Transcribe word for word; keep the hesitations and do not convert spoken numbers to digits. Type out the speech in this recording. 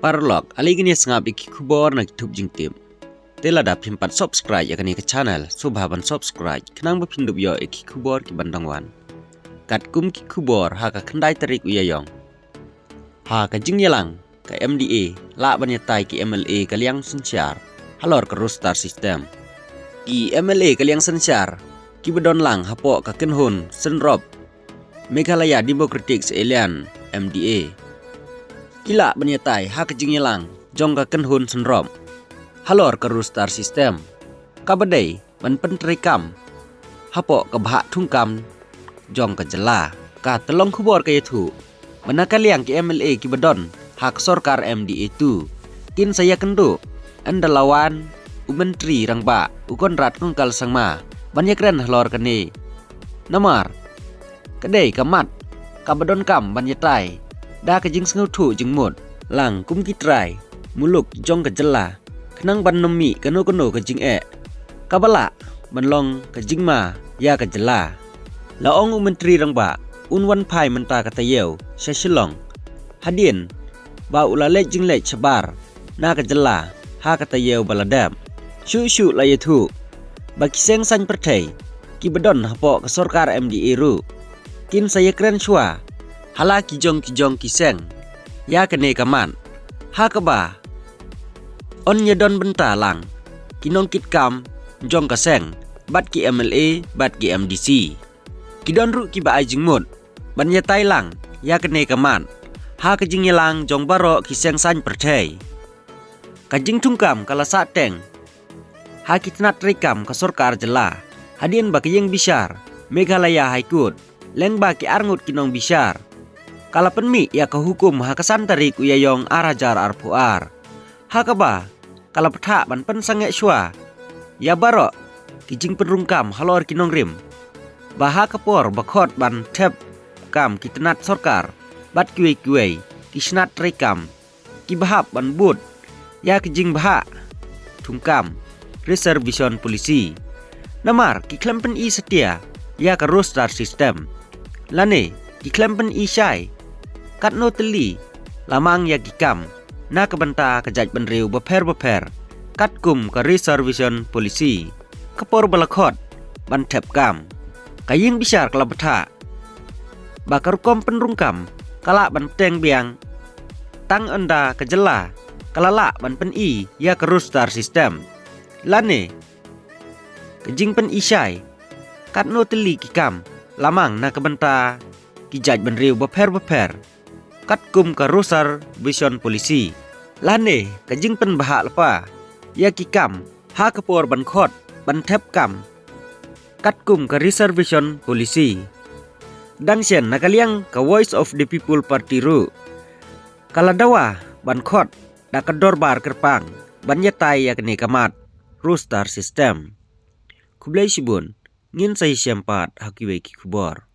Paralok, ale ngin ïa sngap ïa ki khubor na ki thup jingtip. Te lada phim pat subscribe ïa kane ka channel, sngewbha ban subscribe khnang ba phin dup ïoh ïa ki khubor ki ban dang wan. Katkum ki khubor ha ka khyndai tarik u Ïaïong, ha ka jingïalang ka M D A lah ban ïatai ki M L A ka liang synshar halor ka roster system. Ki M L A ka liang synshar kiba don lang hapoh ka kynhun synrop Meghalaya Democratic Alliance, M D A, ki lah ban ïatai ha ka jingïalang jong ka kynhun synrop halor ka roster system, kaba dei ban pyntreikam hapoh ka bhah thungkam jong ka jylla. Ka tyllong khubor ka ïathuh ba na ka liang ki M L A kiba don ha ka sorkar M D A two, kin sa ïakynduh ynda la wan u Myntri Rangbah u Conrad Kongkal Sangma ban ïakren halor kane. Namar ka dei ka mat kaba donkam ban ïatai da ka jingsngewthuh jingmut lang kum ki trai muluk jong ka jylla, khnang ban ym mih kano kano ka jingeh kaba lah ban long ka jingma ïa ka jylla. La ong u Myntri Rangbah un wan phai mynta ka taïew sha Shillong, hadien ba u la leit jingleit shabar na ka jylla ha ka taïew ba la dep. Shuh shuh la ïathuh ba ki seng saiñ pyrthei kiba don hapoh ka sorkar M D A ruh kin sa ïakren shuwa ha la ki jong ki jong ki seng ïa kane ka mat, ha kaba yn ïadon bynta lang ki nongkitkam jong ka seng bad ki M L A bad ki M D C. Ki don ruh kiba ai jingmut ban ïatai lang ïa kane ka mat ha ka jingïalang jong baroh ki seng saiñ pyrthei. Ka jingthungkam ka la sahteng ha ki tnat treikam ka sorkar jylla, hadien ba ka ïing bishar Meghalaya High Court lyngba ki arngut ki nongbishar ka la pynmih ïa ka hukum ha ka san tarik u Ïaïong ar hajar arphew ar, ha kaba ka la bthah ban pynsangeh shuwa ïa baroh ki jingpynrung kam halor ki nongrim, ba ha ka por ba khot ban thep kam ki tnat sorkar bad kiwei kiwei ki tnat treikam, kiba hap ban bud ïa ki jingbhah thungkam, reservation policy. Namar ki khlem pyni satia ïa ka roster system, lane ki khlem pyni shai katno tylli la mang ïa ki kam na ka bynta ka jaitbynriew bapher bapher, katkum ka reservation policy. Ka por ba la khot ban thep kam, ka ïing bishar ka la bthah ba ka rukom pynrung kam ka lah ban bteng biang tang ynda ka jylla ka la lah ban pyni ïa ka roster system, lane ka jingpyni shai katno tylli ki kam la mang na ka bynta ki jaitbynriew bapher bapher, katkum ka reservation policy, lane ka jingpynbha lypa ïa ki kam ha ka por ban khot ban thep kam, katkum ka reservation policy. Dang shen, na ka liang ka Voice of the People Party ruh ka la dawa ban khot da ka dorbar kyrpang ban ïatai ïa kane ka mat roster system. Khublei shibun, ngin sa ïashem pat ha kiwei ki khubor.